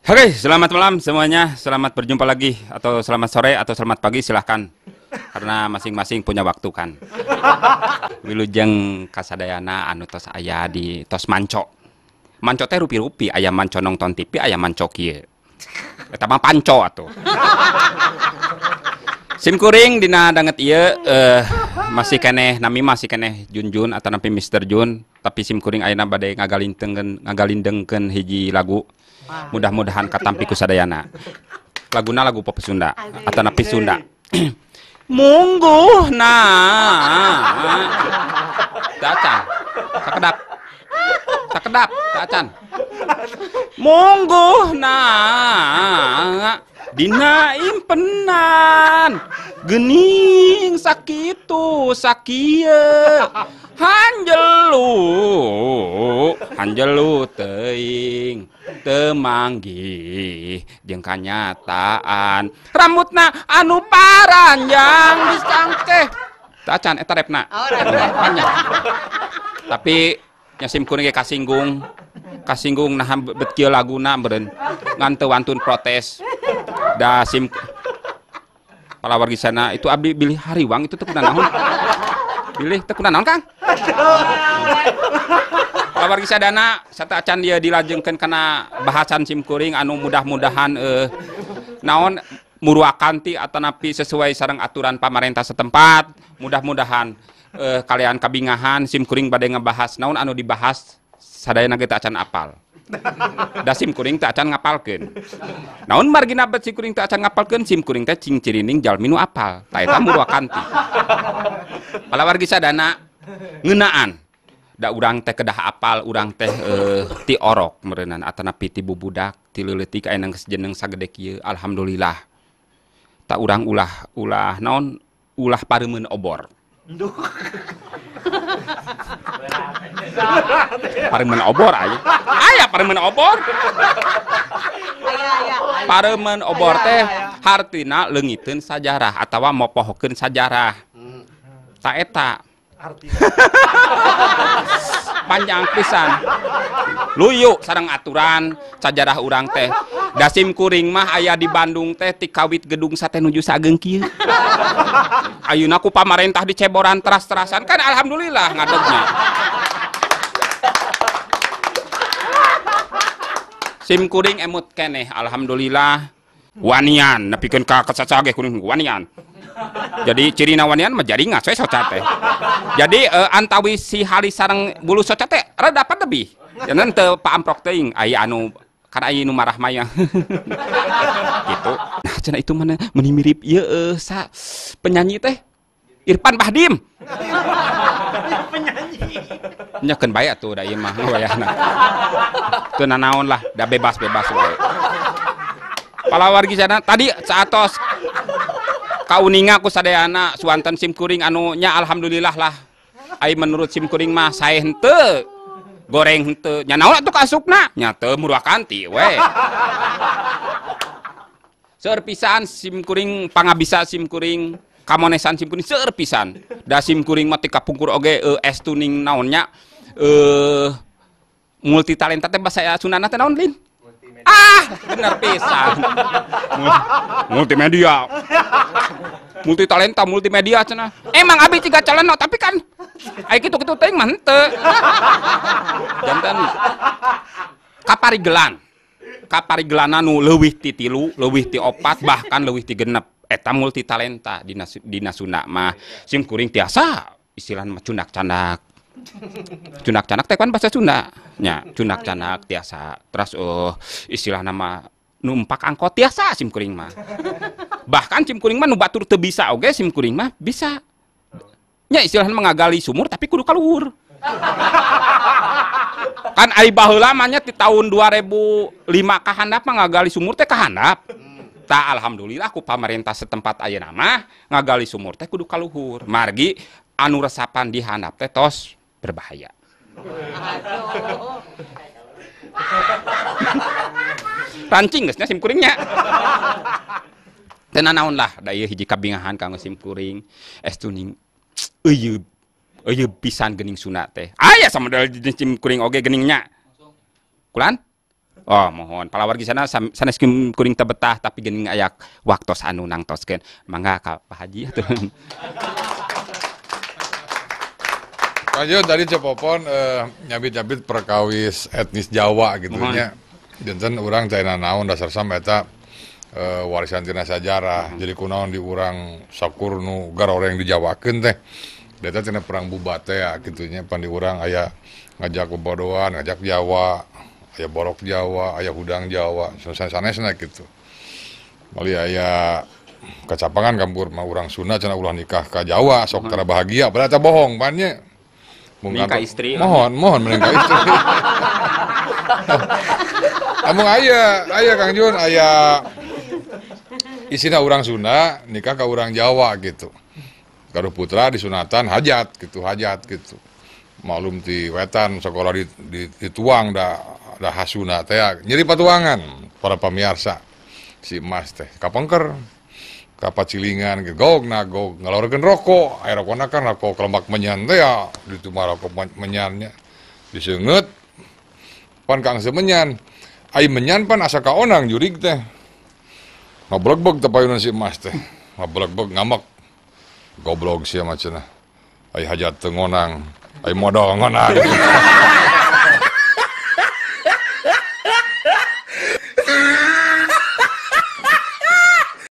Oke, selamat malam semuanya. Selamat berjumpa lagi atau selamat sore atau selamat pagi, silahkan. Karena masing-masing punya waktu kan. Wilujeng kasadayana anu tos aya di tos manco. Manco teh rupi-rupi, aya manco nongton TV, aya manco kieu. Eta mah panco atuh. Sim kuring dina danget ieu masih keneh nami masih keneh Junjun atau nampi Mr. Jun, tapi sim kuring ayeuna bade ngagalindengkeun hiji lagu. Mudah-mudahan katampi ku sadayana. Laguna lagu pop Sunda atau napi Sunda. Mungguhna. Tacan. Sakedap. Sakedap, tacan. Mungguhna dina impenan geuning sakitu sakieu hanjelu hanjelu teuing teu manggih jeung kanyataan rambutna anu paranjang disangkeh tacan eta repna panjang tapi nya sim kuring ge kasinggung kasinggung nah bet kieu laguna meureun ngan teu wantun protes da sim palawargi sana itu abdi bilih hariwang itu teu kunanaon bilih teu kunanaon Kang palawargi sadana sateuacan dia dilajengkeun kana bahasan sim kuring anu mudah-mudahan naon murwakanti atanapi sesuai sareng aturan pamarentah setempat mudah-mudahan kalian kabingahan sim kuring bade ngebahas naon anu dibahas sadayana ge teu acan apal. Da sim kuring teu acan ngapalkeun. Naon margina bet sim kuring teu acan ngapalkeun sim kuring teh cing cirining jalmi nu apal. Ta eta murwakanti. Palawargi sadana ngeunaan. Da urang teh kedah apal, urang teh ti orok meureunnan atanapi ti bubudak, ti leuletik aya geus jeneng sagede kieu alhamdulillah. Ta urang ulah ulah naon ulah pareumeun obor. Pareumeun obor aya. Aya pareumeun obor. Pareumeun obor teh hartina leungiteun sajarah atawa mopohokeun sajarah. Ta eta. Panjang pisan. Luyu sareng aturan sajarah urang teh. Da sim kuring mah aya di Bandung teh ti kawit gedung sate nuju sageung kieu. Ayeuna ku pamarentah diceboran teras-terasan kan alhamdulillah ngadegnya. Sim kuring emut keneh alhamdulillah wanian nepikeun ka kasasage kuring wanian. Jadi cirina wanian mah jaringan we soca teh. Jadi antawi si halis sareng bulu soca teh rada dapat lebih. Jangan teu paamprok teuing aya anu kan aya nu marah maya. Gitu. Nah cenah itu mana meni mirip ieu sa penyanyi teh Irfan Bahdim. Penyanyi. Nya keun bae atuh da ieu mah wayahna. Teu nanaon lah da bebas-bebas wae. Palawargi sana tadi saatos kauninga ku sadayana suanten sim kuring anu nya alhamdulillah lah. Ai menurut sim kuring mah sae henteu goreng henteu nya naon atuh kaasupna nya teu murwakanti we. Seueur pisan sim kuring pangabisa sim kuring kamonesan sim kuring seueur pisan. Da sim kuring mah ti kapungkur oge es tuning naon nya multi talenta teh basa Sundana teh naon lin? Ah, bener pisan. Multimedia. Multi talenta, multimedia cenah. Emang abi ciga caleno tapi kan ai kitu-kitu teuing mah henteu. Janten kaparigelan. Kaparigelanna nu leuwih ti 3, leuwih ti 4, bahkan leuwih ti 6. Eta multi talenta dina Sunda mah. Sim kuring tiasa istilahna mah cundak-candak. Cundak-candak teh kan bahasa Sunda nya, cundak-candak tiasa. Terus istilah nama numpak angkot tiasa sim kuring mah. Bahkan sim kuring mah nu batur teu bisa oge sim kuring mah bisa. Nya istilahna ngagali sumur tapi kudu ka luhur. Kan ai baheula mah nya ti tahun 2005 ka handap mah ngagali sumur teh ka handap. Ta alhamdulillah ku pamarentah setempat ayeuna mah ngagali sumur teh kudu ka luhur. Margi anu resapan di handap teh tos berbahaya. Rancing geus nya sim kuringnya. Teu nanaon lah da ieu hiji kabingahan kanggo sim kuring es tuning euyeub euyeub pisan geuning Sunda teh. Aya samodel sim kuring oge geningnya. Kulan? Oh, mohon palawargi sana sanes kuring teu betah tapi geuning aya waktos anu nangtoskeun. Mangga ka Pak Haji atuh. Lanjut tadi Cepopon nyabit-nyabit perkawis etnis Jawa gitu nya. Janten urang teh naon dasar sama eta warisan tina sajarah. Jadi kunaon di urang sakur nu garoreng dijawakeun teh. Eta tina perang bubat teh ya kitu nya pan di urang aya ngajak bobodoan, ngajak Jawa, aya borok Jawa, aya hudang Jawa, sanes-sanesna kitu. Mali aya kacapangan kampur mah urang Sunda cenah ulah nikah ka Jawa sok tara bahagia, padahal eta bohong pan nya. Menikah istri. Mohon, mohon menikah istri. Amung aya Kang Jun, aya isina urang Sunda nikah ka urang Jawa gitu. Gaduh putra disunatan hajat gitu. Maklum ti wetan sekolah dituang da hasuna teh nyeri patuangan para pamiarsa si emas teh kapengker kapacilingan gitu gog nagog ngalorkeun rokok aya rokona kan rokok kelemak menyan teh ya ditu mah rokok menyannya diseungeut pan kang semenyan ai menyan pan asa kaonang jurig teh ngablegbeg teh payunan si emas teh ngablegbeg ngamek goblog sia mah cenah ai hajat teu ngonang ai modal ngonang.